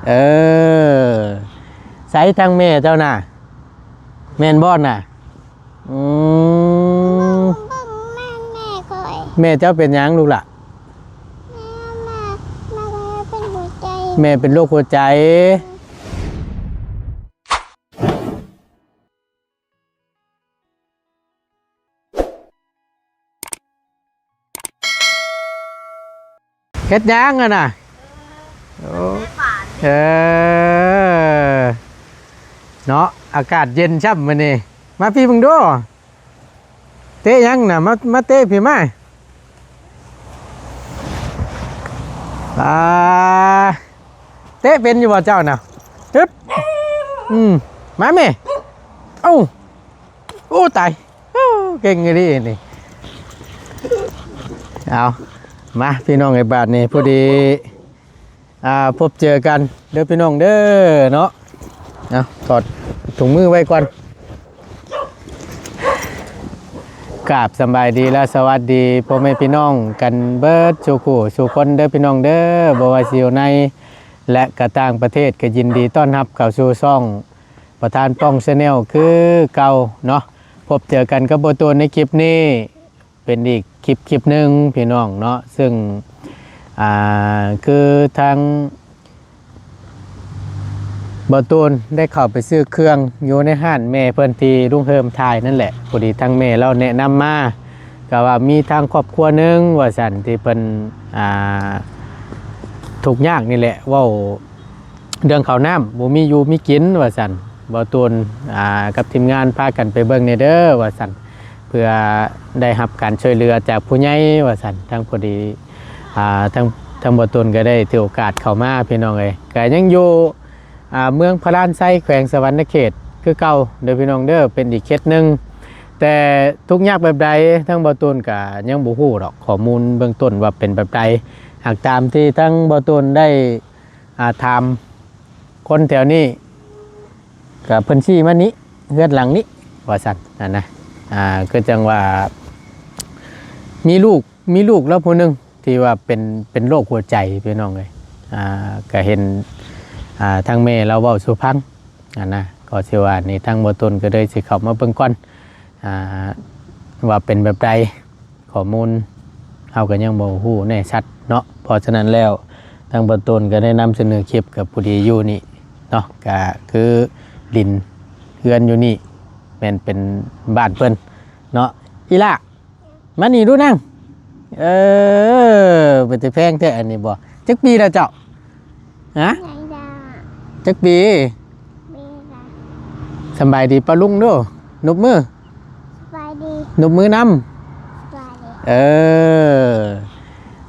ເອີ ໃສທາງແມ່ເຈົ້ານະ ແມ່ນບໍ່ນະ? ອືມ ເບິ່ງແມ່ນແມ່ຂ້ອຍ ແມ່ເຈົ້າເປັນຫຍັງລູກຫຼ້າ? ແມ່ ແມ່ ແມ່ເປັນຫົວໃຈ ແມ່ເປັນໂລກຫົວໃຈ. ເຮັດຫຍັງຫັ້ນນະ? ໂອ້ ເອີ ເນາະ ອາກາດເຢັນຊ້ຳມື້ນີ້. ມາພີ້ເບິ່ງດູ ເຕະຫຍັງນະ? ມາ ມາເຕະພີ້ມາ. ອ່າ ເຕະເປັນຢູ່ບໍ່ເຈົ້ານະ? ຮຶບ ອືມ ມາແມ່. ເອົ້າ ໂອ້ ຕາຍ ໂອ້ ເກັ່ງອີ່ຫຼີນີ້. ເອົາ ມາພີ່ນ້ອງເອີຍ ບາດນີ້ພໍດີ ອ່າ ພົບເຈີກັນເດີພີ່ນ້ອງເດີເນາະ. ເອົາ ຖອດຖົງມືໄວ້ກ່ອນ. ກາບສະບາຍດີ ແລະ ສະຫວັດດີພໍ່ແມ່ພີ່ນ້ອງກັນເບິດສູ່ຄູ່ສູ່ຄົນເດີພີ່ນ້ອງເດີ. ບໍ່ວ່າຊິຢູ່ໃນ ແລະ ກະຕ່າງປະເທດ ກະຍິນດີຕ້ອນຮັບເຂົ້າສູ່ຊ່ອງ ປະທານປ່ອງ Channel ຄືເກົ່າເນາະ. ພົບເຈີກັນກັບບໍ່ຕູນໃນຄລິບນີ້ ເປັນອີກຄລິບ ຄລິບໜຶ່ງພີ່ນ້ອງເນາະ. ເຊິ່ງ ອ່າ ຄືທາງບໍ່ຕູນໄດ້ເຂົ້າໄປຊື້ເຄື່ອງຢູ່ໃນຮ້ານແມ່ເພິ່ນທີ່ລຸງເຮີມຖ່າຍນັ້ນແຫຼະ. ພໍດີທາງແມ່ລາວແນະນຳມາ ກະວ່າມີທາງຄອບຄົວໜຶ່ງວ່າຊັ້ນ ທີ່ເພິ່ນ ອ່າ ທຸກຍາກນີ້ແຫຼະ ເວົ້າ ເລື່ອງເຂົ້ານ້ຳ ບໍ່ມີຢູ່ມີກິນວ່າຊັ້ນ. ບໍ່ຕູນ ອ່າ ກັບທີມງານພາກັນໄປເບິ່ງແດ່ເດີວ່າຊັ້ນ ເພື່ອໄດ້ຮັບການຊ່ວຍເຫຼືອຈາກຜູ້ໃຫຍ່ວ່າຊັ້ນ. ທາງພໍດີ ອ່າ ທາງ ທາງບໍ່ຕູນກໍໄດ້ຖືໂອກາດເຂົ້າມາພີ່ນ້ອງເອີຍ. ກໍຍັງຢູ່ ອ່າ ເມືອງພະລານໄຊ ແຂວງສະຫວັນນະເຂດຄືເກົ່າເດີພີ່ນ້ອງເດີ ເປັນອີກເຂດໜຶ່ງ. ແຕ່ທຸກຍາກແບບໃດ ທາງບໍ່ຕູນກໍຍັງບໍ່ຮູ້ດອກ ຂໍ້ມູນເບື້ອງຕົ້ນວ່າເປັນແບບໃດ. ຫາກຕາມທີ່ທາງບໍ່ຕູນໄດ້ ອ່າ ຖາມຄົນແຖວນີ້ ກະເພິ່ນຊີ້ມານີ້ ເຮືອນຫຼັງນີ້ວ່າຊັ້ນຫັ້ນນະ. ອ່າ ຄືຈັ່ງວ່າມີລູກ ມີລູກແລ້ວຜູ້ໜຶ່ງທີ່ວ່າເປັນ ເປັນໂລກຫົວໃຈພີ່ນ້ອງເອີຍ. ອ່າ ກະເຫັນ ອ່າ ທາງແມ່ລາວເວົ້າສູ່ຟັງຫັ້ນນະ. ກໍຊິວ່ານີ້ ທາງບໍ່ຕົນກໍເລີຍຊິເຂົ້າມາເບິ່ງກ່ອນ ອ່າ ວ່າເປັນແບບໃດ. ຂໍ້ມູນເຮົາກໍຍັງບໍ່ຮູ້ແນ່ຊັດເນາະ. ເພາະສະນັ້ນແລ້ວ ທາງບ່າວໂຕນກໍໄດ້ນຳສະເໜີຄລິບກັບຜູ້ທີ່ຢູ່ນີ້ເນາະ, ກໍຄືດິນເຮືອນຢູ່ນີ້ແມ່ນເປັນບ້ານເພິ່ນເນາະ. ອີຫຼ້າ ມານີ້ດູນາງ. ເອີ ເປັນຕາແພງແທ້ອັນນີ້ບໍ່? ຈັກປີແລ້ວເຈົ້າ? ຮະ? ຍັງດາ. ຈັກປີ? ປີລະ. ສຳບາຍດີປ້າລຸງດູ ນົບມື. ສະບາຍດີ. ນົບມືນຳ. ສະບາຍດີ. ເອີ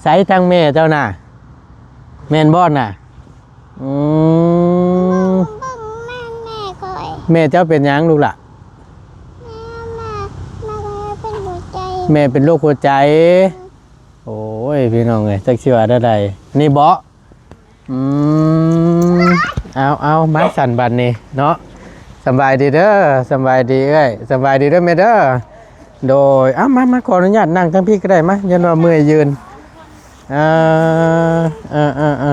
ໃສທາງແມ່ເຈົ້ານະ? ແມ່ນບໍ່ນະ? ອືມ ເບິ່ງແມ່ນແມ່ຂ້ອຍ. ແມ່ເຈົ້າເປັນຫຍັງລູກຫຼ້າ? ແມ່ ແມ່ ແມ່ເປັນຫົວໃຈ. ແມ່ເປັນໂລກຫົວໃຈ. ໂອ້ຍ ພີ່ນ້ອງເອີຍ ຈັກຊິວ່າແນວໃດ ນີ້ບໍ? ອືມ ເອົາ ເອົາ ມາຊັ້ນບັດນີ້ເນາະ. ສຳບາຍດີເດີ ສຳບາຍດີເອື້ອຍ ສຳບາຍດີເດີແມ່ເດີ. ໂດຍ ເອົາ ມາ ມາ ຂໍອະນຸຍາດນັ່ງທາງພີ້ກໍໄດ້ ມາ ຢ້ານວ່າເມື່ອຍຢືນ. ເອີ ເອີ ເອີ ເອີ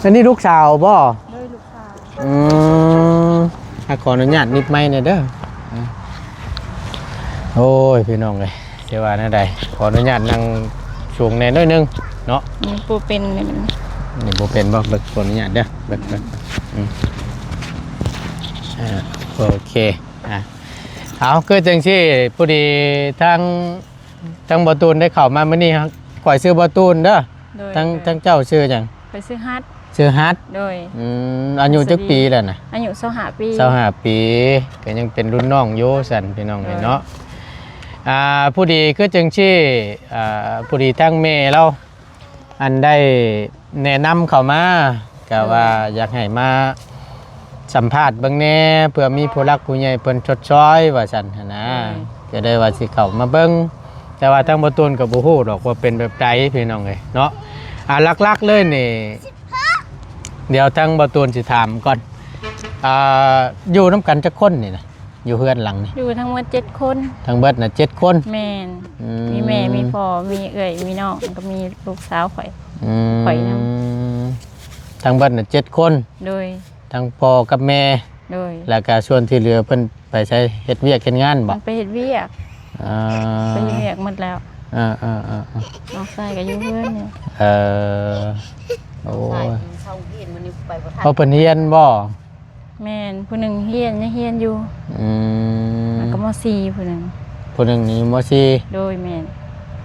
ອັນນີ້ລູກສາວບໍ່? ໂດຍ ລູກສາວ. ອືມ ອ່ະ ຂໍອະນຸຍາດນິບໄມແດ່ເດີ. ໂອ້ຍ ພີ່ນ້ອງເອີຍ ຊິວ່າແນວໃດ ຂໍອະນຸຍາດນັ່ງສູງແດ່ໜ້ອຍໜຶ່ງເນາະ. ນີ້ບໍ່ເປັນເລີຍ ນີ້ບໍ່ເປັນບໍ່? ເບິ່ງ ຂໍອະນຸຍາດເດີ ເບິ່ງ ເບິ່ງ ອືມ ອ່າ ໂອເຄ ອ່າ ເອົາ ຄືຈັ່ງຊີ້ ພໍດີທາງ ທາງບ່າວຕູນໄດ້ເຂົ້າມາມື້ນີ້ ຂ້ອຍຊື່ບ່າວຕູນເດີ. ໂດຍ ທາງ ໂດຍ ທາງເຈົ້າຊື່ຫຍັງ? ຂ້ອຍຊື່ຮັດ. ຊື່ຮັດ. ໂດຍ ອືມ ອາຍຸຈັກປີແລ້ວນະ? ອາຍຸຊາວຫ້າປີ. ຊາວຫ້າປີ ກໍຍັງເປັນລຸ້ນນ້ອງຢູ່ຊັ້ນ ພີ່ນ້ອງເອີຍເນາະ. ໂດຍ ອ່າ ພໍດີຄືຈັ່ງຊີ້ ອ່າ ພໍດີທາງແມ່ລາວ ອັນໄດ້ແນະນຳເຂົ້າມາ ກະວ່າ ໂດຍ ຢາກໃຫ້ມາສຳພາດເບິ່ງແດ່ ເພື່ອມີຜູ້ຫຼັກຜູ້ໃຫຍ່ເພິ່ນຊົດຊ່ອຍວ່າຊັ້ນຫັ້ນນະ. ໂດຍ ກະເລີຍວ່າຊິເຂົ້າມາເບິ່ງ ແຕ່ວ່າທາງບ່າວຕູນກໍບໍ່ຮູ້ດອກວ່າເປັນແບບໃດ ພີ່ນ້ອງເອີຍເນາະ. ອ່າ ຫຼັກໆເລີຍນີ້ ດຽວທາງບ່າວຕູນຊິຖາມກ່ອນ ອ່າ ຢູ່ນຳກັນຈັກຄົນນີ້ນະ? ຢູ່ເຮືອນຫຼັງນີ້ ຢູ່ທັງໝົດເຈັດຄົນ. ທັງເບິດນະເຈັດຄົນ? ແມ່ນ. ອືມ ມີແມ່ ມີພໍ່ ມີເອື້ອຍ ມີນ້ອງ ແລ້ວກໍມີລູກສາວຂ້ອຍ. ອືມ ຂ້ອຍນຳ. ທັງເບິດນະເຈັດຄົນ. ໂດຍ. ທັງພໍ່ກັບແມ່. ໂດຍ. ແລ້ວກະສ່ວນທີ່ເຫຼືອເພິ່ນໄປໃສ ເຮັດວຽກເຮັດງານບໍ່? ເພິ່ນໄປເຮັດວຽກ. ອ່າ ໄປເຮັດວຽກໝົດແລ້ວ. ເອີໆໆໆ ນ້ອງຊາຍກໍຢູ່ເຮືອນນີ້. ເອີ ໂອ້ຍ ນ້ອງຊາຍເຂົາຮຽນ ມື້ນີ້ໄປບໍ່ທັນ. ເຂົາເພິ່ນຮຽນບໍ່? ແມ່ນ ຜູ້ໜຶ່ງຮຽນ ຍັງຮຽນຢູ່. ອືມ ແລ້ວກໍ ມໍສີ່ ຜູ້ໜຶ່ງ. ຜູ້ໜຶ່ງນີ້ ມໍສີ່. ໂດຍ ແມ່ນ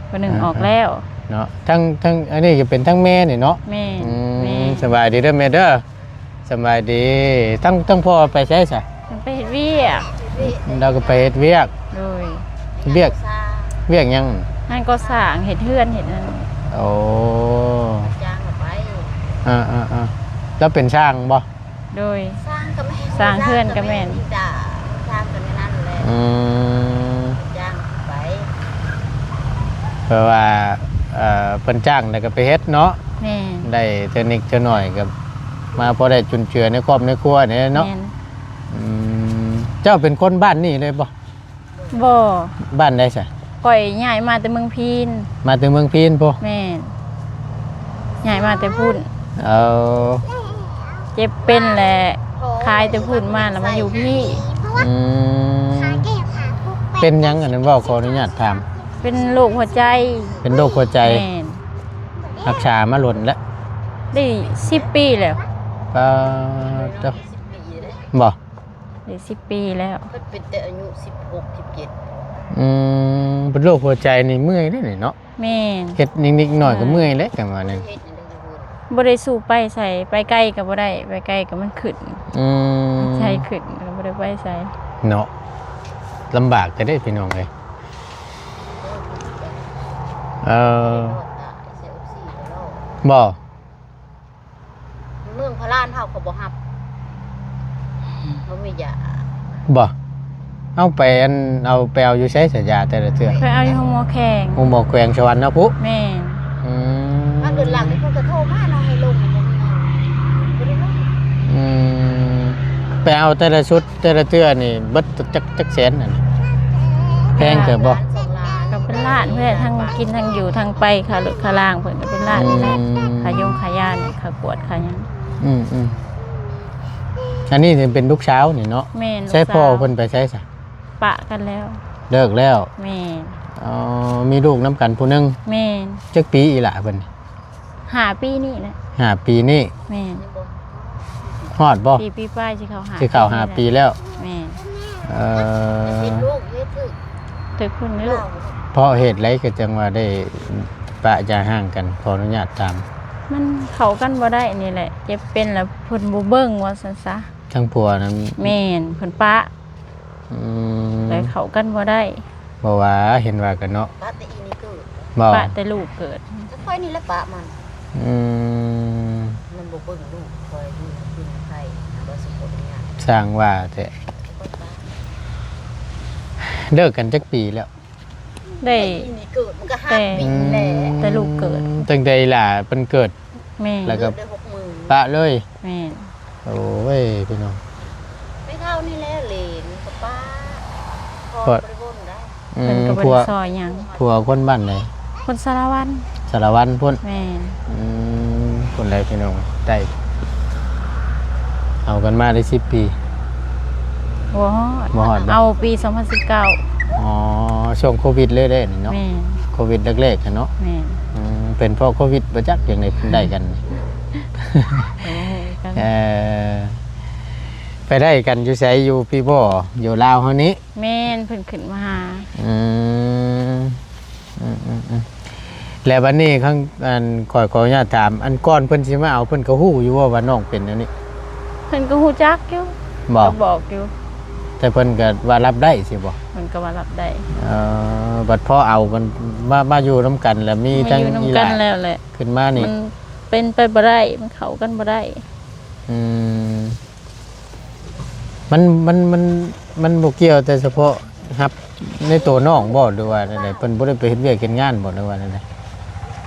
ຜູ້ໜຶ່ງ ອ່າ ອອກແລ້ວເນາະ. ທັງ ທັງ ອັນນີ້ກໍເປັນທັງແມ່ນີ້ເນາະ. ແມ່ນ. ອືມ ແມ່ນ. ສະບາຍດີເດີແມ່ເດີ. ສະບາຍດີ. ທັງ ທັງພໍ່ໄປໃສຊະ? ເພິ່ນໄປເຮັດວຽກ. ລາວກໍໄປເຮັດວຽກ. ໂດຍ. ວຽກ ວຽກຫຍັງ? ງານກໍ່ສ້າງ ເຮັດເຮືອນເຮັດນັ້ນ. ໂອ້ ຈ້າງເຂົາໄປ. ເອີໆໆ ລາວເປັນຊ່າງບໍ່? ໂດຍ. ສ້າງກໍແມ່ນ ສ້າງເຮືອນກໍແມ່ນ. ສ້າງກໍແມ່ນນັ້ນແຫຼະ. ອືມ ຈ້າງໄປ. ແປວ່າ ເອີ ເພິ່ນຈ້າງແລ້ວກໍໄປເຮັດເນາະ. ແມ່ນ. ໄດ້ເທື່ອນິດເທື່ອໜ້ອຍກໍມາພໍໄດ້ຈຸນເຈືອໃນຄອບໃນຄົວນີ້ເນາະ. ແມ່ນ. ອືມ ເຈົ້າເປັນຄົນບ້ານນີ້ເລີຍບໍ່? ບໍ່. ບ້ານໃດຊະ? ຂ້ອຍຍ້າຍມາແຕ່ເມືອງພີນ. ມາແຕ່ເມືອງພີນພຸ້ນ? ແມ່ນ ຍ້າຍມາແຕ່ພຸ້ນ. ເອີ ເຈັບເປັນແຫຼະ ຂາຍແຕ່ພຸ້ນມາແລ້ວມາຢູ່ພີ້. ອືມ ເປັນຫຍັງອັນນັ້ນ ເວົ້າ ຂໍອະນຸຍາດຖາມ? ເປັນໂລກຫົວໃຈ. ເປັນໂລກຫົວໃຈ. ແມ່ນ. ຮັກສາມາດົນແລ້ວ? ໄດ້ສິບປີແລ້ວ. ປາດໂທ້ ບໍ່? ໄດ້ສິບປີແລ້ວ. ເພິ່ນເປັນແຕ່ອາຍຸສິບຫົກ ສິບເຈັດ. ອືມ ເປັນໂລກຫົວໃຈນີ້ເມື່ອຍເດ້ນີ້ເນາະ. ແມ່ນ. ເຮັດນິດໆໜ້ອຍໆກໍເມື່ອຍແຫຼະ ຈັ່ງວ່ານັ້ນ. ບໍ່ໄດ້ສູ້ໄປໃສ ໄປໄກກໍບໍ່ໄດ້ ໄປໄກກໍມັນຂຶ້ນ. ອືມ ໃຈຂຶ້ນກໍບໍ່ໄດ້ໄປໃສເນາະ. ລຳບາກແທ້ເດ້ພີ່ນ້ອງເອີຍ. ເອີ ບໍ່? ເມືອງພະລານເຮົາກໍບໍ່ຮັບ ບໍ່ມີຢາ. ບໍ່? ເອົາໄປ ອັນ ເອົາໄປເອົາຢູ່ໃສຊະ ຢາແຕ່ລະເທື່ອ? ໄປເອົາຢູ່ໂຮງໝໍແຂວງ. ໂຮງໝໍແຂວງສະຫວັນນະພູ? ແມ່ນ. ອືມ ມາເດືອນຫຼັງນີ້ເພິ່ນກໍໂທມາເນາະ ໃຫ້ລົງ ບໍ່ມີເງິນ ບໍ່ໄດ້ລົງ. ອືມ ໄປເອົາແຕ່ລະຊຸດ ແຕ່ລະເທື່ອນີ້ເບິດຈັກ ຈັກແສນນັ້ນ? ແພງເຕີບບໍ່? ກໍເປັນລ້ານພຸ້ນແຫຼະ ທັງກິນທັງຢູ່ ທັງໄປຄ່າລົດຄ່າລາງເພິ່ນກໍເປັນລ້ານ. ອືມ ຄ່າຢົງຄ່າຢານີ້ ຄ່າກວດຄ່າຫຍັງ. ອືມໆ ອັນນີ້ເປັນລູກສາວນີ້ເນາະ? ແມ່ນ. ໃຊ້ພໍ່ເພິ່ນໄປໃສຊະ? ປະກັນແລ້ວ. ເລີກແລ້ວ? ແມ່ນ. ອໍ ມີລູກນຳກັນຜູ້ໜຶ່ງ? ແມ່ນ. ຈັກປີອີ່ຫຼ້າເພິ່ນ? ຫ້າປີນີ້ແຫຼະ. ຫ້າປີນີ້? ແມ່ນ. ຮອດບໍ່? ສີ່ປີປາຍ ຊິເຂົ້າຫ້າ ຊິເຂົ້າຫ້າປີແລ້ວ. ແມ່ນ. ເອີ ເຮັດລູກເຮັດຖືກ ຖືກຄົນນີ້ລູກ. ເພາະເຫດໃດຄືຈັ່ງວ່າໄດ້ປະຢ່າຮ້າງກັນ? ຂໍອະນຸຍາດຖາມ. ມັນເຂົ້າກັນບໍ່ໄດ້ນີ້ແຫຼະ ເຈັບເປັນແລ້ວເພິ່ນບໍ່ເບິ່ງວ່າຊັ້ນຊະ. ທາງຜົວນັ້ນ? ແມ່ນ ເພິ່ນປະ. ອືມ ແຕ່ເຂົ້າກັນບໍ່ໄດ້. ບໍ່ວ່າ ເຫັນວ່າກັນເນາະ. ປະແຕ່ອີ່ນີ້ເກີດ. ບໍ່? ປະແຕ່ລູກເກີດ. ແຕ່ຂ້ອຍນີ້ແຫຼະປະມັນ. ອືມ ມັນບໍ່ເບິ່ງລູກຂ້ອຍຢູ່ ຢູ່ໃນໄທ ຫາວ່າສົມບົດຫຍັງ. ຊ່າງວ່າແທ້. ເລີກກັນຈັກປີແລ້ວ? ໄດ້ ແຕ່ອີ່ນີ້ເກີດ ມັນກໍຫ້າປີແລ້ວ. ອືມ ແຕ່ລູກເກີດ. ຕັ້ງແຕ່ອີ່ຫຼ້າເພິ່ນເກີດ. ແມ່ນ. ແລ້ວກໍ ເກີດໄດ້ຫົກມື້ ປະເລີຍ. ແມ່ນ. ໂອ້ຍ ພີ່ນ້ອງ ໄປເທົ່ານີ້ແຫຼະ ເລນກໍປະ ພໍ່ ບໍ່ໄດ້ວົນໄດ້. ອືມ ເພິ່ນກໍບໍ່ໄດ້ຊ່ອຍຫຍັງ. ຜົວຄົນບ້ານໃດ? ຄົນສາລະວັນ. ສາລະວັນພຸ້ນ. ແມ່ນ. ອືມ ພຸ້ນແຫຼະພີ່ນ້ອງ ໄດ້ ເອົາກັນມາໄດ້ສິບປີ. ບໍ່ຮອດ. ບໍ່ຮອດບໍ່? ເອົາປີສອງພັນສິບເກົ້າ. ອໍ ຊ່ວງໂຄວິດເລີຍເດ້ນີ້ເນາະ. ແມ່ນ. ໂຄວິດແລກໆຫັ້ນເນາະ. ແມ່ນ. ອືມ ເປັນເພາະໂຄວິດບໍ່ຈັກ ຈັ່ງໄດ້ໄດ້ກັນ. ໂອ້ຍ ເອີ ໄປໄດ້ກັນຢູ່ໃສ? ຢູ່ພີ້ບໍ່? ຢູ່ລາວເຮົານີ້? ແມ່ນ ເພິ່ນຂຶ້ນມາຫາ. ອືມ ອືມໆໆ ແລ້ວບັດນີ້ ຄັນ ອັນ ຂ້ອຍຂໍອະນຸຍາດຖາມ ອັນ ກ່ອນເພິ່ນຊິມາເອົາ ເພິ່ນກໍຮູ້ຢູ່ບໍ່ວ່ານ້ອງເປັນແນວນີ້? ເພິ່ນກໍຮູ້ຈັກຢູ່. ບໍ່? ກໍບອກຢູ່. ແຕ່ເພິ່ນກໍວ່າຮັບໄດ້ຊີ້ບໍ່? ເພິ່ນກໍວ່າຮັບໄດ້. ເອີ ບັດພໍເອົາກັນມາ ມາຢູ່ນຳກັນ ແລ້ວມີທັງອີ່ຫຼ້າ ມາຢູ່ນຳກັນແລ້ວແຫຼະ ຂຶ້ນມານີ້ ມັນເປັນໄປບໍ່ໄດ້ ມັນເຂົ້າກັນບໍ່ໄດ້. ອືມ ມັນ ມັນ ມັນ ມັນບໍ່ກ່ຽວແຕ່ສະເພາະຮັບໃນໂຕນ້ອງບໍ່ ຫຼືວ່າແນວໃດ? ເພິ່ນບໍ່ໄດ້ໄປເຮັດວຽກເຮັດງານບໍ່ ຫຼືວ່າແນວໃດ?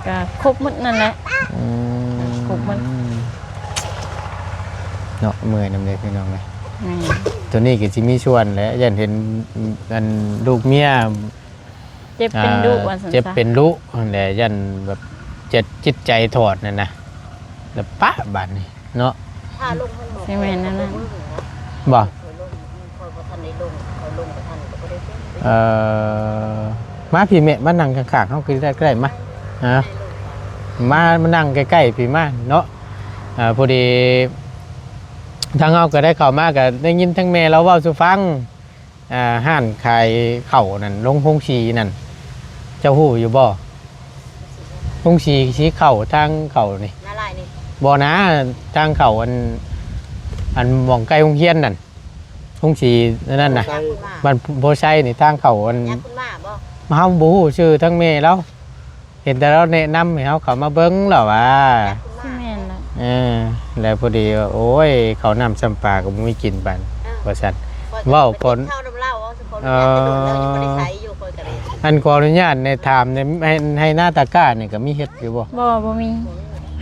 ກະຄົບໝົດນັ້ນແຫຼະ. ອືມ ຄົບໝົດເນາະ. ເມື່ອຍນຳເດ້ພີ່ນ້ອງເອີຍ. ແມ່ນ. ໂຕນີ້ກໍຊິມີສ່ວນແຫຼະ ຢ້ານເຫັນ ອັນ ລູກເມຍ ເຈັບເປັນດຸ ອ່າ ວ່າຊັ້ນຊະ ເຈັບເປັນດຸຫັ້ນແຫຼະ ຢ້ານແບບເຈັບຈິດໃຈຖອດນັ້ນນະ ແລ້ວປະບາດນີ້. ເນາະ ຖ້າລົງໂຮງໝໍ ຊິແມ່ນແນວນັ້ນ ບໍ່ ຂ້ອຍລົງ ຂ້ອຍບໍ່ທັນໄດ້ລົງ ຂ້ອຍລົງບໍ່ທັນກໍບໍ່ໄດ້ເປັນ ເອີ ມາພີ້ແມ່ ມານັ່ງຂ້າງໆເຮົາກໍໄດ້ ກໍໄດ້ ມາ ຮະ ມາ ມານັ່ງໃກ້ໆ ພີ້ມາເນາະ ເອີ ພໍດີ ທາງເຮົາກໍໄດ້ເຂົ້າມາ ກໍໄດ້ຍິນທາງແມ່ລາວເວົ້າສູ່ຟັງ ອ່າ ຮ້ານຂາຍເຂົ້ານັ້ນ ໂຮງ ໂຮງສີນັ້ນ ເຈົ້າຮູ້ຢູ່ບໍ່? ໂຮງສີ ສີເຂົ້າ ທາງເຂົ້ານີ້ ນາລາຍນີ້ ບໍ່ນາ ທາງເຂົ້າອັນ ອັນໝ່ອງໃກ້ໂຮງຮຽນນັ້ນ ໂຮງສີອັນນັ້ນນະ ຍາງຂຶ້ນມາ ບ້ານໂພໄຊນີ້ ທາງເຂົ້າອັນ ຍາງຂຶ້ນມາບໍ່? ເຮົາບໍ່ຮູ້ຊື່ ທາງແມ່ລາວ ເຫັນແຕ່ລາວແນະນຳໃຫ້ເຮົາເຂົ້າມາເບິ່ງແລ້ວວ່າ ແມ່ນລະ ເອີ ແລ້ວພໍດີວ່າ ໂອ້ຍ ເຂົ້ານ້ຳຊຳປາກໍບໍ່ມີກິນບາດ ເອີ ວ່າຊັ້ນ ເວົ້າກ່ອນ ເອີ ອັນຂໍອະນຸຍາດແດ່ຖາມແດ່ ໄຮ່ ໄຮ່ນາຕາກ້ານີ້ກໍມີເຮັດຢູ່ບໍ່? ບໍ່ ບໍ່ມີ.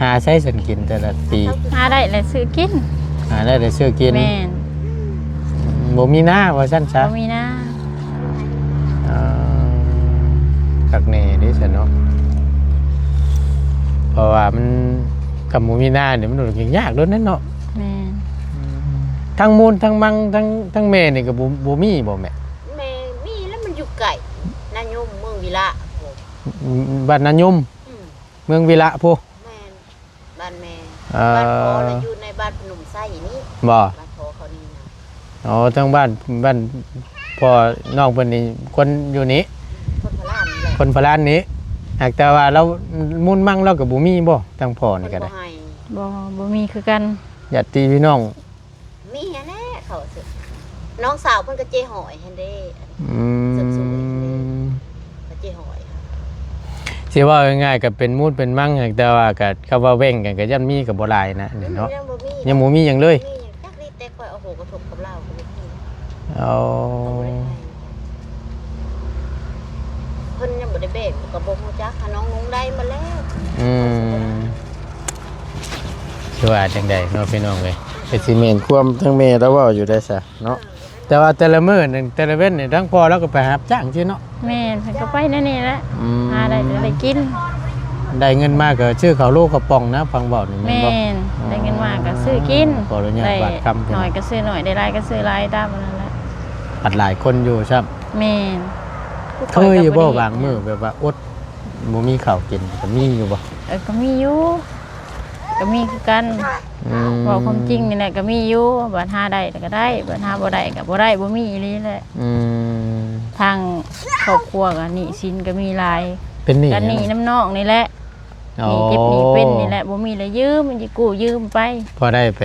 ຫາໃສຊັ້ນກິນແຕ່ລະປີ? ຫາໄດ້ແລ້ວຊື້ກິນ ຫາໄດ້ແລ້ວຊື້ກິນ ແມ່ນ ບໍ່ມີນາວ່າຊັ້ນຊະ ບໍ່ມີນາ. ອ່າ ຄັກແນ່ເດ້ຊະເນາະ ເພາະວ່າມັນ ຄັນບໍ່ມີນານີ້ມັນຍາກໂດນນັ້ນເນາະ ແມ່ນ ທັງມູນທັງມັງ ທັງ ທັງແມ່ນີ້ກໍບໍ່ ບໍ່ມີບໍ່ແມ່? ແມ່ມີແລ້ວ ມັນຢູ່ໃກ້ນາຍົມ ເມືອງວິລະ ບ້ານນາຍົມ ອືມ ເມືອງວິລະພຸ້ນ ແມ່ນ ບ້ານແມ່ ເອີ ບ້ານພໍ່ລະຢູ່ໃນບ້ານພະນົມໄຊນີ້ ບໍ່ ບ້ານພໍ່ເຂົານີ້ນະ ອໍ ທາງບ້ານ ບ້ານພໍ່ນ້ອງເພິ່ນນີ້ ຄົນຢູ່ນີ້ ຄົນພະລານນີ້ແຫຼະ ຄົນພະລານນີ້ ຫາກແຕ່ວ່າລາວ ມູນມັງລາວກໍບໍ່ມີບໍ່ ທາງພໍ່ນີ້ກໍໄດ້ ບໍ່ ບໍ່ມີຄືກັນ ຍາດຕິພີ່ນ້ອງ ມີຫັ້ນແຫຼະ ເຂົາຊິ ນ້ອງສາວເພິ່ນກໍເຈ້ຫອຍຫັ້ນເດ້ ອືມ ເສີມສວຍຫັ້ນເດ້ ກໍເຈ້ຫອຍ ຊິເວົ້າງ່າຍໆ ກໍເປັນມູນເປັນມັງ ແຕ່ວ່າກໍ ຄຳວ່າແຫວ່ງກັນກໍຢ້ານມີ ກໍບໍ່ຫຼາຍນະ ນີ້ເນາະ ອືມ ຍັງບໍ່ມີ ຍັງບໍ່ມີຫຍັງເລີຍ ບໍ່ມີຫຍັງຈັກນິດ ແຕ່ຂ້ອຍເອົາຫົວກະທົບກັບລາວກໍບໍ່ມີ ເອົາ ເພິ່ນຍັງບໍ່ໄດ້ແບ່ງ ກໍບໍ່ຮູ້ຈັກ ຫານ້ອງນຸ່ງໄດ້ມາແລ້ວ ອືມ ຊິວ່າຈັ່ງໃດເນາະ ພີ່ນ້ອງເອີຍ ກໍຊິແມ່ນຄວາມທາງແມ່ລາວເວົ້າຢູ່ໄດ໋ຊະເນາະ ແຕ່ວ່າແຕ່ລະມື້ນີ້ ແຕ່ລະເວັນນີ້ ທາງພໍ່ລາວກໍໄປຮັບຈ້າງຊີ້ເນາະ ແມ່ນ ເພິ່ນກໍໄປແນວນີ້ແຫຼະ ອືມ ຫາໄດ້ກໍໄດ້ກິນ ໄດ້ເງິນມາກໍຊື້ເຂົ້າໂລເຂົ້າປ່ອງນະ ຟັງເວົ້ານີ້ແມ່ນບໍ່? ແມ່ນ ອໍ ໄດ້ເງິນມາກໍຊື້ກິນ ຂໍອະນຸຍາດບາດຄຳ ໜ້ອຍກໍຊື້ໜ້ອຍ ໄດ້ຫຼາຍກໍຊື້ຫຼາຍ ຕາມອັນນັ້ນແຫຼະ ບັດຫຼາຍຄົນຢູ່ຊ້ຳ ແມ່ນ ເຄີຍຢູ່ບໍ່ບາງມື້ແບບວ່າອົດ ບໍ່ມີເຂົ້າກິນ ກໍມີຢູ່ບໍ່? ເອີ ກໍມີຢູ່ ກໍມີຄືກັນ ອືມ ເວົ້າຄວາມຈິງນີ້ແຫຼະ ກໍມີຢູ່ ບາດຫາໄດ້ກໍໄດ້ ບາດຫາບໍ່ໄດ້ກໍບໍ່ໄດ້ ບໍ່ມີອີ່ຫຼີແຫຼະ ອືມ ທາງຄອບຄົວກໍໜີ້ສິນກໍມີຫຼາຍ ເປັນໜີ້ ກໍໜີ້ນຳນ້ອງນີ້ແຫຼະ ອໍ ໜີ້ເຈັບໜີ້ເປັນນີ້ແຫຼະ ບໍ່ມີລະຢືມ ມັນຊິກູ້ຢືມໄປ ພໍໄດ້ໄປ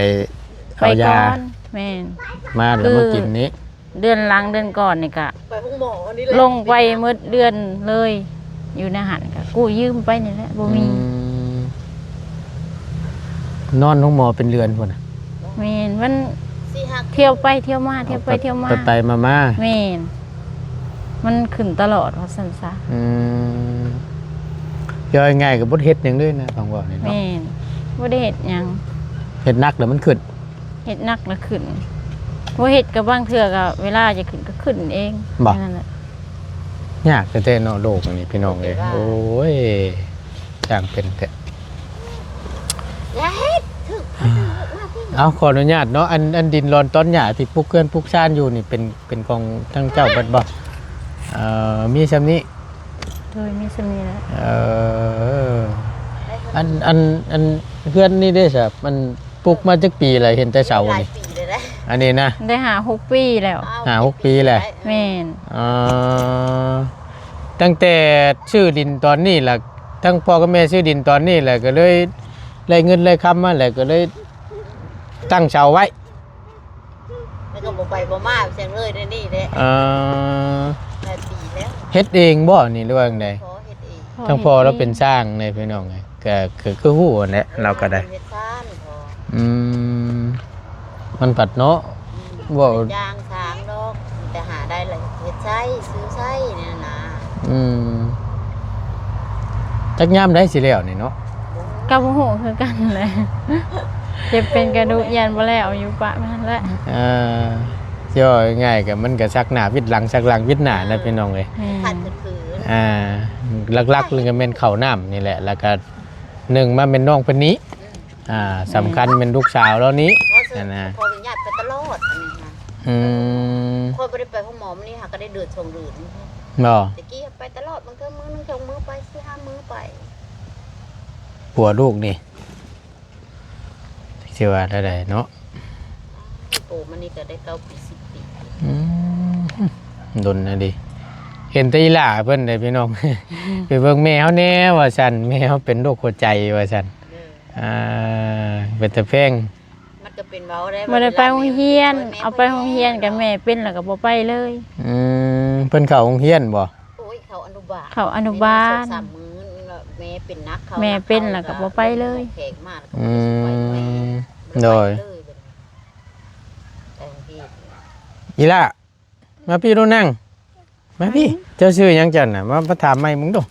ເອົາຢາ ໄປກ່ອນ ແມ່ນ ມາແລ້ວມາກິນນີ້ ເດືອນຫຼັງເດືອນກ່ອນນີ້ກະ ໄປໂຮງໝໍນີ້ແຫຼະ ລົງໄປໝົດເດືອນເລີຍ ຢູ່ໃນຫັ້ນກະກູ້ຢືມໄປນີ້ແຫຼະ ບໍ່ມີ ອືມ ນອນໂຮງໝໍເປັນເດືອນພຸ້ນນະ ແມ່ນ ມັນ ຊິຫັກ ທ່ຽວໄປທ່ຽວມາ ທ່ຽວໄປທ່ຽວມາ ໄປໆມາໆ ແມ່ນ ມັນຂຶ້ນຕະຫຼອດວ່າຊັ້ນຊະ ອືມ ເວົ້າງ່າຍໆ ກໍບໍ່ໄດ້ເຮັດຫຍັງເລີຍນະ ຟັງເວົ້ານີ້ເນາະ ແມ່ນ ບໍ່ໄດ້ເຮັດຫຍັງ ເຮັດໜັກແລ້ວມັນຂຶ້ນ ເຮັດໜັກລະຂຶ້ນ ບໍ່ເຮັດກໍບາງເທື່ອກໍເວລາຈະຂຶ້ນກໍຂຶ້ນເອງ ບໍ່ ນັ້ນແຫຼະ ຍາກແທ້ໆເນາະ ໂລກອັນນີ້ພີ່ນ້ອງເອີຍ ໂອ້ຍ ຊ່າງເປັນແທ້ ຢ່າເຮັດ ຖືກ ເອົາ ຂໍອະນຸຍາດເນາະ ອັນ ອັນດິນລອນຕອນຫຍ້າທີ່ປຸກເຮືອນປຸກຊານຢູ່ນີ້ ເປັນ ເປັນຂອງທາງເຈົ້າເບິດບໍ່? ເອີ ມີຊ່ຳນີ້ ໂດຍ ມີຊ່ຳນີ້ແຫຼະ ເອີ ອັນ ອັນ ອັນເຮືອນນີ້ເດ້ຊະ ມັນປຸກມາຈັກປີແລ້ວ? ເຫັນແຕ່ເສົານີ້ ຫຼາຍປີແລ້ວເດ້ ອັນນີ້ນະ ໄດ້ຫ້າຫົກປີແລ້ວ ຫ້າຫົກປີແລ້ວ ແມ່ນ ອໍ ຕັ້ງແຕ່ຊື້ດິນຕອນນີ້ລະ ທັງພໍ່ກັບແມ່ຊື້ດິນຕອນນີ້ແຫຼະ ກໍເລີຍໄດ້ເງິນໄດ້ຄຳມາແຫຼະ ກໍເລີຍຕັ້ງເສົາໄວ້ ແລ້ວກໍບໍ່ໄປບໍ່ມາຫຍັງເລີຍ ດຽວນີ້ແຫຼະ ເອີ ຫຼາຍປີແລ້ວ ເຮັດເອງບໍ່ນີ້ ຫຼືວ່າຈັ່ງໃດ? ພໍ່ເຮັດເອງ ພໍ່ເຮັດເອງ ທັງພໍ່ລາວເປັນຊ່າງເດ້ພີ່ນ້ອງເອີຍ ກໍ ກໍຄືຮູ້ຫັ້ນແຫຼະ ລາວກໍໄດ້ ເຮັດຊານພໍ່ ອືມ ມັນພັດເນາະ ອືມ ເວົ້າ ເຮັດຢ່າງຊ່າງດອກ ມີແຕ່ຫາໄດ້ລະເຮັດໃຊ້ ຊື້ໃຊ້ນີ້ນະ ອືມ ຈັກຍາມໃດຊິແລ້ວນີ້ເນາະ? ກໍບໍ່ຮູ້ຄືກັນແຫຼະ ເຈັບເປັນກະດູກຢ້ານບໍ່ແລ້ວ ຢູ່ປະມາຫັ້ນແຫຼະ ເອີ ຊິເວົ້າງ່າຍໆ ກໍມັນກໍຊັກໜ້າວິດຫຼັງ ຊັກຫຼັງວິດໜ້ານະ ແມ່ນ ພີ່ນ້ອງເອີຍ ແມ່ນ ຂັດຂືນ ອ່າ ຫຼັກໆ ເລີຍກໍແມ່ນເຂົ້ານ້ຳນີ້ແຫຼະ ແລ້ວກໍໜຶ່ງມາແມ່ນນ້ອງເພິ່ນນີ້ ອືມ ອ່າ ສຳຄັນແມ່ນລູກສາວລາວນີ້ ເພາະວ່າ ນັ້ນນະ ຂໍອະນຸຍາດໄປຕະຫຼອດ ອັນນີ້ນະ ອືມ ຂ້ອຍບໍ່ໄດ້ໄປໂຮງໝໍມື້ນີ້ຫາກໍໄດ້ເດືອນສອງເດືອນ ບໍ່ ແຕ່ກີ້ໄປຕະຫຼອດ ບາງເທື່ອມື້ໜຶ່ງສອງມື້ໄປ ສີ່ຫ້າມື້ໄປ ຜົວລູກນີ້ ຊິວ່າແນວໃດເນາະ ໂຕມານີ້ກໍໄດ້ເກົ້າປີສິບປີ ອືມ ດົນນະເດ ເຫັນແຕ່ອີ່ຫຼ້າເພິ່ນເດ້ພີ່ນ້ອງ ໄປເບິ່ງແມ່ເຮົາແດ່ວ່າຊັ້ນ ແມ່ເຮົາເປັນໂລກຫົວໃຈວ່າຊັ້ນ ເອີ ອ່າ ເປັນຕາແພງ ມັນກໍເປັນເວົ້າໄດ້ ບໍ່ໄດ້ໄປໂຮງຮຽນ ເອົາໄປໂຮງຮຽນກໍແມ່ເປັນແລ້ວກໍບໍ່ໄປເລີຍ ອືມ ເພິ່ນເຂົ້າໂຮງຮຽນບໍ່? ໂອ້ຍ ເຂົ້າອະນຸບານ ເຂົ້າອະນຸບານ ສອງສາມມື້ແມ່ເປັນໜັກ ເຂົ້າ ແມ່ເປັນແລ້ວກໍບໍ່ໄປເລີຍ ແຂກມາແລ້ວກໍບໍ່ໄປເລີຍ ອືມ ໂດຍ ອີ່ຫຼ້າ ມາພີ້ດູນັ່ງ ມາພີ້ ເຈົ້າຊື່ຫຍັງເຈົ້ານະ ມາ ມາຖາມໃໝ່ເບິ່ງດູ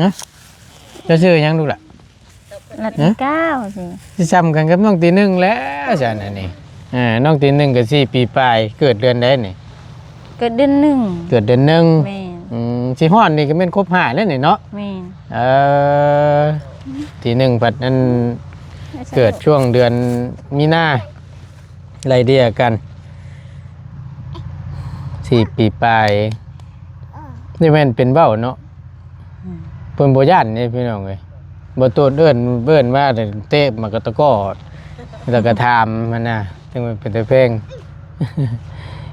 ຮະ ເຈົ້າຊື່ຫຍັງລູກຫຼ້າ? ລັດນິກາ ວ່າຊີ້ ຊິສ່ຳກັນກັບນ້ອງຕີໜຶ່ງແລ້ວຊັ້ນ ອັນນີ້ ເອີ ນ້ອງຕີໜຶ່ງກໍສີ່ປີປາຍ ເກີດເດືອນໃດນີ້? ເກີດເດືອນໜຶ່ງ ເກີດເດືອນໜຶ່ງ ແມ່ນ ອືມ ຊິຮອດນີ້ກໍແມ່ນຄົບຫ້າແລ້ວນີ້ເນາະ ແມ່ນ ເອີ ຕີໜຶ່ງພັດນັ້ນ ເກີດຊ່ວງເດືອນມີນາ ໄລ່ເລ່ຍກັນ ສີ່ປີປາຍ ນີ້ແມ່ນເປັນເວົ້າເນາະ ອືມ ເພິ່ນບໍ່ຢ້ານເດ້ພີ່ນ້ອງເອີຍ ບໍ່ໂຕດເອີ້ນ ເອີ້ນມາເຕະໝາກກະຕະກໍ ແລ້ວກໍຖາມຫັ້ນນະ ຈັ່ງວ່າເປັນຕາແພງ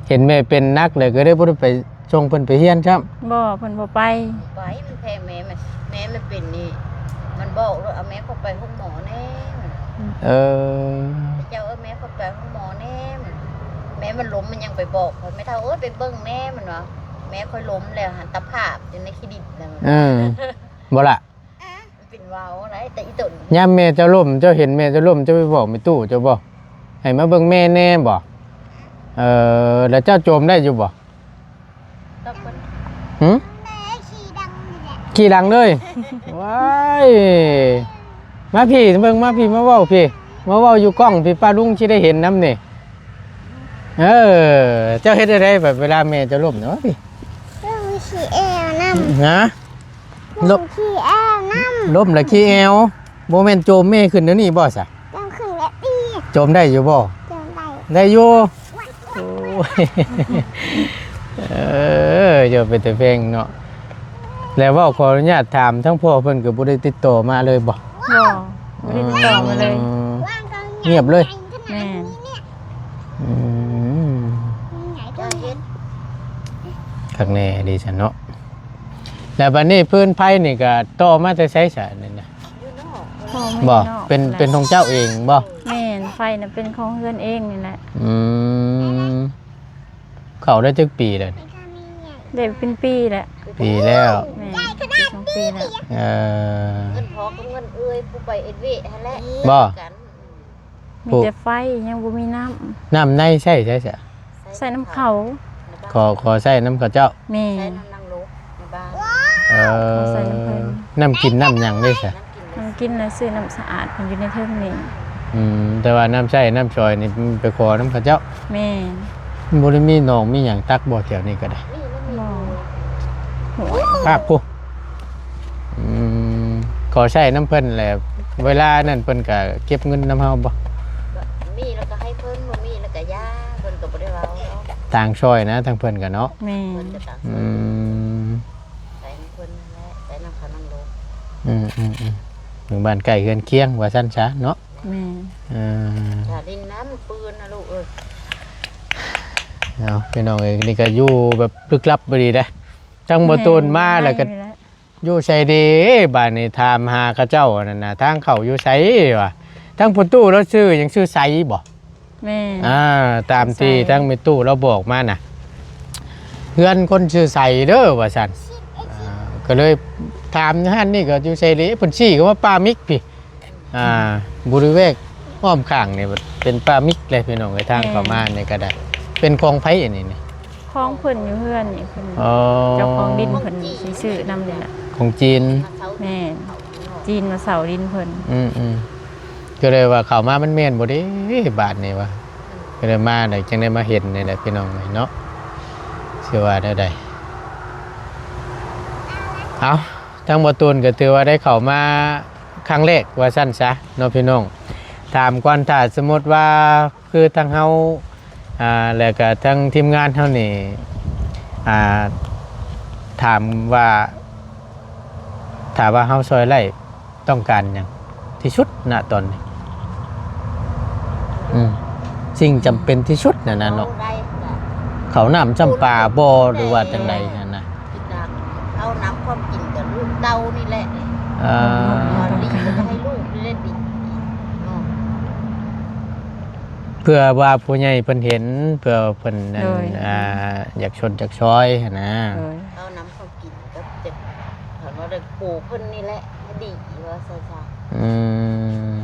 ເຫັນແມ່ເປັນໜັກແລ້ວກໍເລີຍບໍ່ໄດ້ໄປສົ່ງເພິ່ນໄປຮຽນຊ້ຳ ບໍ່ ເພິ່ນບໍ່ໄປ ບໍ່ໄປ ມັນແພງ ແມ່ມັນ ແມ່ມັນເປັນນີ້ ມັນບອກໂລດ ເອົາແມ່ຂ້ອຍໄປໂຮງໝໍແດ່ ເອີ ເຈົ້າເອີ້ນແມ່ຂ້ອຍໄປໂຮງໝໍແດ່ ແມ່ມັນລົ້ມ ມັນຍັງໄປບອກຂ້ອຍ ແມ່ເຖົ້າເອີຍ ໄປເບິ່ງແດ່ ມັນວ່າ ແມ່ຂ້ອຍລົ້ມແລ້ວ ຫັນຕາພາບຢູ່ໃນຄລີນິກແລ້ວ ເອີ ບໍ່ລະ ເປັນເວົ້າໄດ້ ແຕ່ອີ່ຕົນ ຍາມແມ່ເຈົ້າລົ້ມ ເຈົ້າເຫັນແມ່ເຈົ້າລົ້ມ ເຈົ້າໄປບອກແມ່ຕູ້ເຈົ້າບໍ່ ໃຫ້ມາເບິ່ງແມ່ແດ່ບໍ່? ເອີ ແລ້ວເຈົ້າໂຈມໄດ້ຢູ່ບໍ່? ຕອບເພິ່ນ ຫື? ຂີ່ຫຼັງເລີຍ ວ້າຍ ມາພີ້ເບິ່ງ ມາພີ້ ມາເວົ້າພີ້ ມາເວົ້າຢູ່ກ້ອງພີ້ ປ້າລຸງຊິໄດ້ເຫັນນຳນີ້ ເອີ ເຈົ້າເຮັດຈັ່ງໃດບັດເວລາແມ່ເຈົ້າລົ້ມນະ? ມາພີ້ ລົ້ມຂີ້ແອວນຳ ຫະ? ລົ້ມ ລົ້ມຂີ້ແອວນຳ ລົ້ມແລ້ວຂີ້ແອວ ບໍ່ແມ່ນໂຈມແມ່ຂຶ້ນແນວນີ້ບໍ່ຊະ? ໂຈມຂຶ້ນແລ້ວຕິ ໂຈມໄດ້ຢູ່ບໍ່? ໂຈມໄດ້ ໄດ້ຢູ່ ໂອ້ຍ ເອີ ເຈົ້າເປັນຕາແພງເນາະ ແລ້ວເວົ້າ ຂໍອະນຸຍາດຖາມ ທາງພໍ່ເພິ່ນກໍບໍ່ໄດ້ຕິດຕໍ່ມາເລີຍບໍ່? ບໍ່ ບໍ່ໄດ້ຕິດຕໍ່ມາເລີຍ ອໍ ງຽບເລີຍ ແມ່ນ ອືມ ຄັກແນ່ອີ່ຫຼີຊັ້ນເນາະ ແລ້ວບັດນີ້ຟືນໄຟນີ້ກໍຕໍ່ມາແຕ່ໃສຊະນີ້ນະ? ບໍ່ ເປັນ ເປັນຂອງເຈົ້າເອງບໍ່? ແມ່ນ ໄຟນະເປັນຂອງເຮືອນເອງນີ້ແຫຼະ ອືມ ເຂົ້າໄດ້ຈັກປີແລ້ວນີ້? ໄດ້ເປັນປີແລ້ວ ປີແລ້ວ ແມ່ນ ປີສອງປີແລ້ວ ເອີ ເງິນພໍ່ກັບເງິນເອື້ອຍຜູ້ໄປເຮັດວຽກຫັ້ນແຫຼະ ບໍ່ ກັນ ມີແຕ່ໄຟ ຍັງບໍ່ມີນ້ຳ ນ້ຳໃນໃຊ້ໃສຊະ? ໃຊ້ນ້ຳເຂົາ ຂໍ ຂໍໃຊ້ນຳເຂົາເຈົ້າ ແມ່ນ ໃຊ້ນຳນາງລົກໃນບ້ານ ເອີ ໃຊ້ນຳເພິ່ນ ນ້ຳກິນນ້ຳຫຍັງເດ້ຊະ? ນ້ຳກິນນະຊື້ນ້ຳສະອາດເພິ່ນຢູ່ໃນເທິງນີ້ ອືມ ແຕ່ວ່ານ້ຳໃຊ້ນ້ຳສອຍນີ້ໄປຂໍນຳເຂົາເຈົ້າ ແມ່ນ ບໍ່ໄດ້ມີໜອງມີຫຍັງຕັກບໍ່ແຖວນີ້ກໍໄດ້? ບໍ່ ພາກພຸ້ນ ອືມ ຂໍໃຊ້ນຳເພິ່ນແຫຼະ ເວລານັ້ນເພິ່ນກະເກັບເງິນນຳເຮົາບໍ່? ມີແລ້ວກະໃຫ້ເພິ່ນ ບໍ່ມີແລ້ວກະຢ່າ ເພິ່ນກະບໍ່ໄດ້ເວົ້າເນາະ ຕ່າງຊ່ອຍນະ ທາງເພິ່ນກະເນາະ ແມ່ນ ອືມ ໃຊ້ນຳເພິ່ນແຫຼະ ໃຊ້ນຳເຂົານຳລູກ ອືມໆໆ ຢູ່ບ້ານໃກ້ເຮືອນຄຽງວ່າຊັ້ນຊະເນາະ ແມ່ນ ເອີ ຢ່າຫຼິ້ນນຳປືນນະລູກເອີຍ ເອົາ ພີ່ນ້ອງເອີຍ ນີ້ກະຢູ່ແບບລຶກລັບອີ່ຫຼີເດ້ ທາງບໍ່ໂຕນມາແລ້ວກໍ ຢູ່ໃສເດ ບາດນີ້ຖາມຫາເຂົາເຈົ້ານັ້ນນະ ທາງເຂົ້າຢູ່ໃສວະ ທາງພໍ່ຕູ້ລາວຊື່ຫຍັງ ຊື່ໄຊບໍ່? ແມ່ນ ອ່າ ຕາມທີ່ທາງແມ່ຕູ້ລາວບອກມານະ ເຮືອນຄົນຊື່ໄຊເດີວ່າຊັ້ນ ອ່າ ກໍເລີຍຖາມຢູ່ຫັ້ນ ນີ້ກໍຢູ່ໃສເດ ເພິ່ນຊີ້ເຂົ້າມາປ່າມິກພີ້ ອ່າ ບໍລິເວນອ້ອມຂ້າງນີ້ເປັນປ່າມິກເລີຍພີ່ນ້ອງເອີຍ ທາງເຂົ້າມານີ້ກໍໄດ້ ເປັນຂອງໃຜອັນນີ້ນີ້? ຂອງເພິ່ນຢູ່ເຮືອນນີ້ ເພິ່ນ ອໍ ເຈົ້າຂອງດິນເພິ່ນຊິຊື້ນຳນີ້ແຫຼະ ຂອງຈີນ ແມ່ນ ຈີນມາເຊົ່າດິນເພິ່ນ ອືມໆ ກໍເລີຍວ່າເຂົ້າມາມັນແມ່ນບໍ່ເດ ບາດນີ້ວ່າ ກໍເລີຍມາໄດ້ ຈັ່ງໄດ້ມາເຫັນນີ້ແຫຼະພີ່ນ້ອງເອີຍເນາະ ຊິວ່າແນວໃດ ເອົາ ທາງບໍ່ຕູນກໍຖືວ່າໄດ້ເຂົ້າມາ ຄັ້ງແລກວ່າຊັ້ນຊະເນາະພີ່ນ້ອງ. ຖາມກ່ອນ ຖ້າສົມມຸດວ່າຄືທາງເຮົາ ອ່າ ແລ້ວກະທາງທີມງານເຮົານີ້ ອ່າ ຖາມວ່າ ຖ້າວ່າເຮົາຊ່ອຍໄດ້ ຕ້ອງການຫຍັງທີ່ສຸດນະຕອນນີ້? ອືມ ສິ່ງຈຳເປັນທີ່ສຸດນັ້ນນະເນາະ ເຂົ້ານ້ຳຈຳປາບໍ່ ຫຼືວ່າຈັ່ງໃດຫັ້ນນະ? ເອົານ້ຳຄວາມກິນກັບລູກເຕົ້ານີ້ແຫຼະ ເອີ ດີກໍໃຫ້ລູກນີ້ແຫຼະດີເນາະ ເພື່ອວ່າຜູ້ໃຫຍ່ເພິ່ນເຫັນ ເພື່ອເພິ່ນ ອັນ ໂດຍ ອ່າ ຢາກຊົດຢາກຊ່ອຍຫັ້ນນະ ໂດຍ ເອົານ້ຳຄວາມກິນ ກໍເຈັບ ເພິ່ນວ່າໄດ້ໂຄເພິ່ນນີ້ແຫຼະ ດີວ່າຊັ້ນຊະ. ອືມ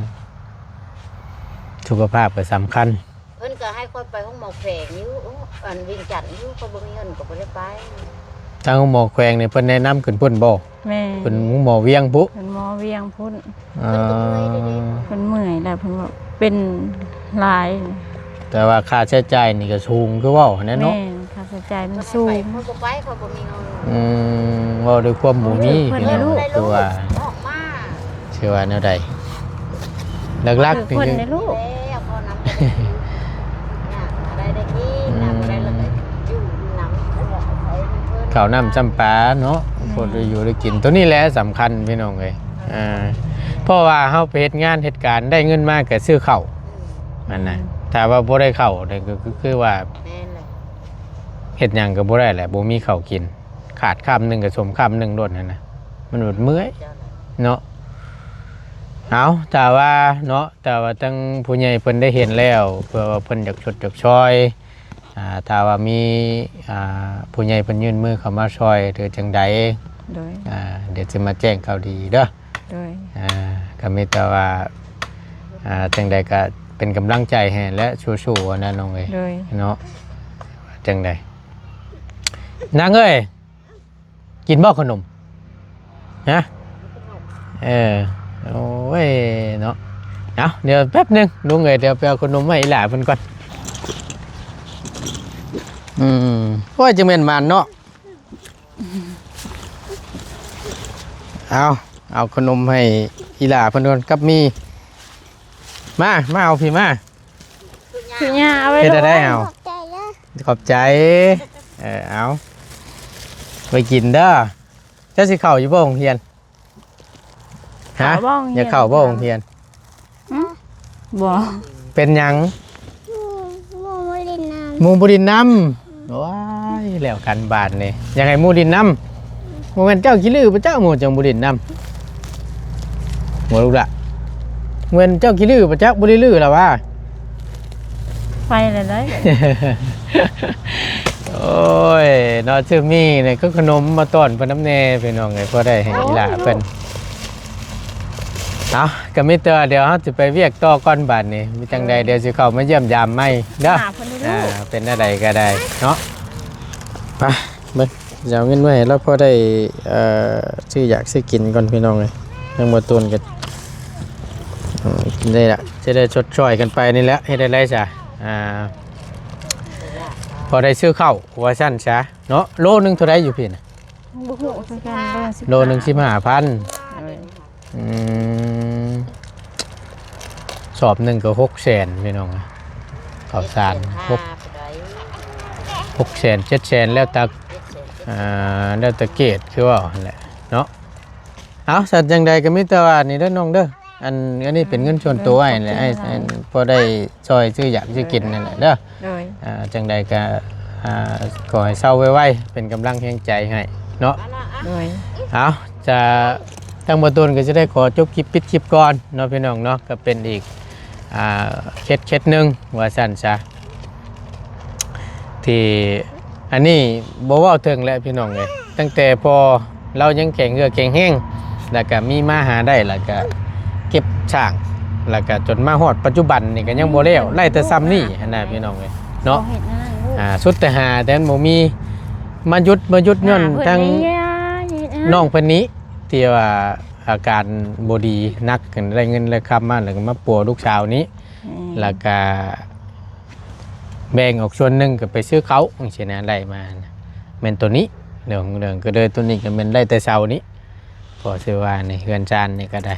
ສຸຂະພາບກໍສຳຄັນ ເພິ່ນກໍໃຫ້ຂ້ອຍໄປໂຮງໝໍແຂວງຢູ່ ອັນວຽງຈັນຢູ່ ຂ້ອຍບໍ່ມີເງິນກໍບໍ່ໄດ້ໄປ. ທາງໂຮງໝໍແຂວງນີ້ເພິ່ນແນະນຳຂຶ້ນພຸ້ນບໍ່? ແມ່ນ ເພິ່ນໂຮງໝໍວຽງພຸ້ນ ເພິ່ນໝໍວຽງພຸ້ນ ເອີ ເພິ່ນກໍເມື່ອຍເດ້ ເພິ່ນເມື່ອຍແລ້ວ ເພິ່ນວ່າເປັນຫຼາຍ ແຕ່ວ່າຄ່າໃຊ້ຈ່າຍນີ້ກໍສູງຄືເວົ້າຫັ້ນແຫຼະເນາະ. ແມ່ນ ຄ່າໃຊ້ຈ່າຍມັນສູງ ຂ້ອຍບໍ່ໄປ ຂ້ອຍບໍ່ມີເງິນ. ອືມ ເວົ້າດ້ວຍຄວາມບໍ່ມີ ເພິ່ນ ພີ່ນ້ອງ ຄືວ່າ ອອກມາ ຊິວ່າແນວໃດ? ຫຼັກໆ ຖືກເພິ່ນເດ້ລູກ ເຂົ້ານ້ຳຈຳປາເນາະ ແມ່ນ ພໍໄດ້ຢູ່ໄດ້ກິນ ໂຕນີ້ແຫຼະສຳຄັນ ພີ່ນ້ອງເອີຍ. ອ່າ ເພາະວ່າເຮົາໄປເຮັດງານເຮັດການ ໄດ້ເງິນມາກໍຊື້ເຂົ້າ ອືມ ນັ້ນນະ ຖ້າວ່າບໍ່ໄດ້ເຂົ້ານີ້ກໍຄື ຄືວ່າ ແມ່ນແຫຼະ ເຮັດຫຍັງກໍບໍ່ໄດ້ແຫຼະ ບໍ່ມີເຂົ້າກິນ ຂາດຄຳໜຶ່ງກໍສົມຄຳໜຶ່ງໂລດຫັ້ນນະ ມັນເມື່ອຍເນາະ. ເອົາ ຖ້າວ່າເນາະ ຖ້າວ່າທາງຜູ້ໃຫຍ່ເພິ່ນໄດ້ເຫັນແລ້ວ ເພື່ອວ່າເພິ່ນຢາກຊົດຢາກຊ່ອຍ ອ່າ ຖ້າວ່າມີ ອ່າ ຜູ້ໃຫຍ່ເພິ່ນຍື່ນມືເຂົ້າມາຊ່ອຍ ຫຼືຈັ່ງໃດ ໂດຍ ອ່າ ດຽວຊິມາແຈ້ງຂ່າວດີເດີ ໂດຍ ອ່າ ກໍມີແຕ່ວ່າ ອ່າ ຈັ່ງໃດກໍເປັນກຳລັງໃຈໃຫ້ ແລະ ສູ້ໆ ຫັ້ນນະນ້ອງເອີຍ ໂດຍ ເນາະ. ຈັ່ງໃດ ນາງເອີຍ ກິນບໍ່ຂະໜົມ? ຮະ? ເອີ ໂອ້ຍເນາະ ເອົາ ດຽວແປັບໜຶ່ງ ລຸງເອີຍ ດຽວໄປເອົາຂະໜົມໃຫ້ອີຫຼ້າເພິ່ນກ່ອນ. ອືມ ໂອ້ຍ ຈັ່ງແມ່ນໝານເນາະ. ເອົາ ເອົາຂະໜົມໃຫ້ອີຫຼ້າເພິ່ນກ່ອນ ກັບໝີ່ ມາ ມາເອົາພີ້ມາ. ຄືຫຍ້າເອົາໄວ້ ເຮັດໄດ້ເອົາ ຂອບໃຈເດີ ຂອບໃຈ. ເອີ ເອົາ ໄວ້ກິນເດີ. ເຈົ້າຊິເຂົ້າຢູ່ບໍ່ໂຮງຮຽນ? ຮະ? ເຂົ້າບໍ່ໂຮງຮຽນ? ຢາກເຂົ້າບໍ່ໂຮງຮຽນ? ຫຶ? ບໍ່. ເປັນຫຍັງ? ໝູ່ ໝູ່ບໍ່ຫຼິ້ນນຳ. ໂອ້ຍ ແລ້ວກັນບາດນີ້ ຢາກໃຫ້ໝູ່ຫຼິ້ນນຳ. ບໍ່ແມ່ນເຈົ້າຂີ້ລືບໍ່ຈັກ ໝູ່ຈັ່ງບໍ່ຫຼິ້ນນຳ. ບໍ່ລູກລະ ແມ່ນເຈົ້າຂີ້ລືບໍ່ຈັກ ບໍ່ໄດ້ລືລະວ່າ ໄປແລ້ວໄດ໋. ໂອ້ຍເນາະ ຊື່ມີນີ້ ຄືຂະໜົມມາຕ້ອນເພິ່ນນຳແດ່ ພີ່ນ້ອງເອີຍ ພໍໄດ້ໃຫ້ອີຫຼ້າເພິ່ນ. ເອົາ ກໍມີແຕ່ວ່າດຽວເຮົາຊິໄປວຽກຕໍ່ກ່ອນບາດນີ້ ມີຈັ່ງໃດດຽວຊິເຂົ້າມາຢ້ຽມຢາມໃໝ່ເດີ. ອ່າ ເປັນແນວໃດກໍໄດ້ເນາະ ໄປ ເບິ່ງ ຊິເອົາເງິນໄວ້ໃຫ້ລາວພໍໄດ້ ເອີ ຊື້ຢາກຊື້ກິນກ່ອນ ພີ່ນ້ອງເອີຍ. ທາງບໍ່ຕູນກໍ ອືມ ນີ້ລະ ຈະໄດ້ຊົດຊ່ອຍກັນໄປນີ້ແຫຼະ ເຮັດໄດ້ໄດ໋ຊະ ອ່າ ພໍໄດ້ຊື້ເຂົ້າວ່າຊັ້ນຊະເນາະ. ໂລໜຶ່ງເທົ່າໃດຢູ່ພີ້ນະ? ບໍ່ຮູ້ຄືກັນ ໂລສິບ ໂລໜຶ່ງສິບຫ້າພັນ. ໂດຍ ອືມ ສອບໜຶ່ງກໍຫົກແສນ ພີ່ນ້ອງ ເຂົ້າສານ ຫົກ ຫົກແສນ ເຈັດແສນ ແລ້ວແຕ່ ອ່າ ແລ້ວແຕ່ເກດ ຄືເວົ້າຫັ້ນແຫຼະເນາະ. ເອົາ ສັນຈັ່ງໃດກໍມີແຕ່ວ່ານີ້ເດີນ້ອງເດີ ອັນ ອັນນີ້ເປັນເງິນສ່ວນຕົວອ້າຍແຫຼະ ເອີ ເປັນສ່ວນຕົວ ອ້າຍ ອ້າຍພໍໄດ້ຊ່ອຍຊື້ຢາກຊື້ກິນນັ້ນແຫຼະເດີ. ໂດຍ ອ່າ ຈັ່ງໃດກໍ ອ່າ ຂໍໃຫ້ເຊົາໄວໆ ເປັນກຳລັງແຮງໃຈໃຫ້ເນາະ. ໂດຍ ເອົາ ຈະ ທາງບໍ່ຕູນກໍຈະໄດ້ຂໍຈົບຄລິບ ປິດຄລິບກ່ອນເນາະ ພີ່ນ້ອງເນາະ. ກໍເປັນອີກ ອ່າ ເຂດ ເຂດໜຶ່ງວ່າຊັ້ນຊະ ທີ່ ອັນນີ້ບໍ່ເວົ້າເຖິງແຫຼະ ພີ່ນ້ອງເອີຍ. ຕັ້ງແຕ່ພໍ່ລາວຍັງແຂງເຫື່ອແຂງແຮງ ແລ້ວກະມີມາຫາໄດ້ ແລ້ວກະເກັບສ້າງ ແລ້ວກະຈົນມາຮອດປັດຈຸບັນນີ້ກໍຍັງບໍ່ແລ້ວ ໄດ້ແຕ່ຊ່ຳນີ້ຫັ້ນນະ ພີ່ນ້ອງເອີຍເນາະ. ອ່າ ສຸດແຕ່ຫາ ແຕ່ມັນບໍ່ມີ ມາຢຸດ ມາຢຸດຍ້ອນທັງນ້ອງເພິ່ນນີ້ ທີ່ວ່າອາການບໍ່ດີໜັກ ໄດ້ເງິນໄດ້ຄຳມາ ແລ້ວກໍມາປົວລູກສາວນີ້ ແລ້ວກະ ແບ່ງອອກສ່ວນໜຶ່ງກໍໄປຊື້ເຂົ້າຈັ່ງຊີ້ນະ ໄດ້ມານະ ແມ່ນໂຕນີ້ ເລື່ອງຂອງເລື່ອງ ກໍເລີຍໂຕນີ້ກໍແມ່ນໄດ້ແຕ່ເຊົ້ານີ້ ພໍຊື່ວ່າໃນເຮືອນຊານນີ້ກໍໄດ້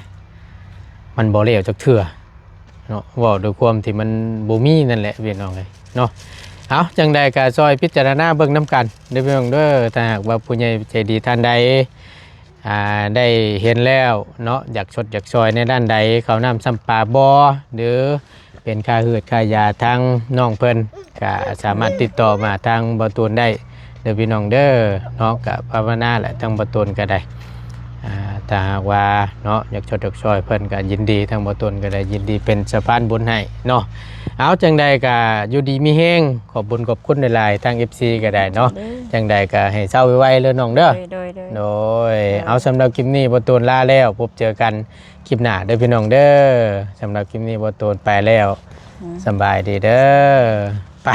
ມັນບໍ່ແລ້ວຈັກເທື່ອເນາະ ເວົ້າດ້ວຍຄວາມທີ່ມັນບໍ່ມີນັ້ນແຫຼະພີ່ນ້ອງເອີຍເນາະ. ເອົາ ຈັ່ງໃດກໍຊ່ອຍພິຈາລະນາເບິ່ງນຳກັນເດີພີ່ນ້ອງເດີ. ຖ້າຫາກວ່າຜູ້ໃຫຍ່ໃຈດີທ່ານໃດ ອ່າ ໄດ້ເຫັນແລ້ວເນາະ ຢາກຊົດຢາກຊ່ອຍໃນດ້ານໃດ ເຂົ້ານ້ຳຊຳປາບໍ່ ຫຼື ເປັນຄ່າຮືດຄ່າຢາທາງນ້ອງເພິ່ນ ກະສາມາດຕິດຕໍ່ມາທາງບໍ່ຕູນໄດ້ເດີພີ່ນ້ອງເດີເນາະ. ກະພາວະນາແຫຼະ ທາງບໍ່ຕູນກະໄດ້ ອ່າ ຖ້າຫາກວ່າເນາະ ຢາກຊົດຢາກຊ່ອຍເພິ່ນກະຍິນດີ ທາງບໍ່ຕູນກະໄດ້ຍິນດີເປັນສະພານບຸນໃຫ້ເນາະ. ເອົາ ຈັ່ງໃດກະຢູ່ດີມີແຮງ ຂອບບຸນຂອບຄຸນຫຼາຍໆ ທາງເອັຟຊີກະໄດ້ເນາະ. ເດີ ຈັ່ງໃດກະໃຫ້ເຊົາໄວໆເດີນ້ອງເດີ. ໂດຍ ໂດຍ ໂດຍ ເອົາ ສຳລັບຄລິບນີ້ບໍ່ຕູນລາແລ້ວ ພົບເຈີກັນຄລິບໜ້າເດີພີ່ນ້ອງເດີ. ສຳລັບຄລິບນີ້ບໍ່ຕູນໄປແລ້ວ ອືມ ສະບາຍດີເດີ. ໄປ.